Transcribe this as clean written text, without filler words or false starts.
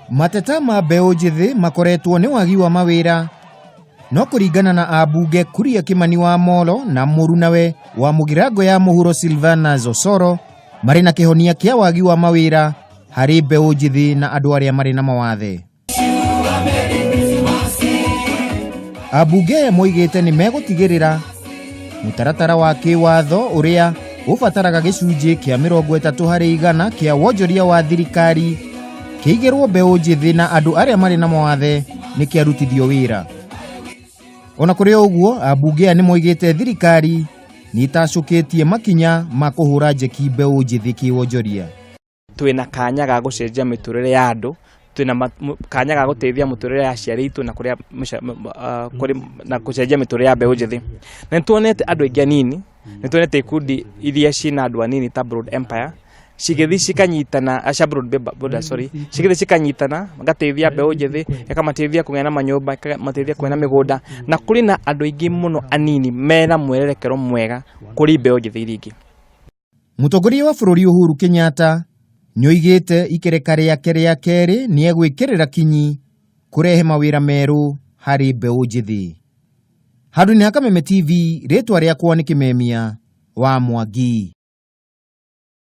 Mateta ma mbeũ njĩthĩ makoretwo nĩ wagi wa mawĩra no kũringana na ambunge Kuria Kimani wa Molo na mũrunawe wa Mũgirango ya Mũhuro Silvanus Osoro marĩ na kĩhonia kĩa wagi wa mawĩra harĩ mbeũ njĩthĩ na andũ arĩa marĩ na mawathe. Ambunge aya moigĩte nĩ megũtigĩrĩra mũtaratara wa kĩwatho ũrĩa ũbataraga gĩcunjĩ kĩa 30% kĩa wonjoria wa thirikari kĩigĩrwo mbeũ njĩthĩ na andũ arĩa marĩ na mawathe nĩ kĩarutithio wĩra. Ona kũrĩ o ũguo, ambunge aya nĩ moigĩte thirikari nĩ ĩtacũkĩtie makinya ma kũhũra njeki mbeũ njĩthĩ kĩwonjoria. Twĩna kanya ga gũcenjia mĩtũrĩre ya andũ, twĩna kanya ga gũteithia mũtũrĩre ya aciari aitũ na kũrĩa kũrĩ na gũcenjia mĩtũrĩre ya mbeũ njĩthĩ. Na nĩ tuonete andũ aingĩ anini, nĩ tuonete ikundi iria ciĩna andũ anini ta Broad Empire, cigĩthiĩ cikanyitana, cia Broad Border, sorry, cigĩthiĩ cikanyitana, magateithia mbeũ njĩthĩ, ĩkamateithia kũgĩa na manyũmba, ĩkamateithia kũgĩa na mĩgũnda, na kũrĩ na andũ aingĩ mũno anini mena mwerekero mwega kũrĩ mbeũ njĩthĩ iria ingĩ. Mũtongoria wa bũrũri Uhuru Kenyatta nĩoigĩte ikereka rĩake rĩa kerĩ nĩegwĩkĩrĩra kinyi kũrehe mawĩra merũ harĩ mbeũ njĩthĩ. Handũ-inĩ ha Kameme TV, rĩtwa rĩakwa nĩ Kĩmemia wa Mwangi.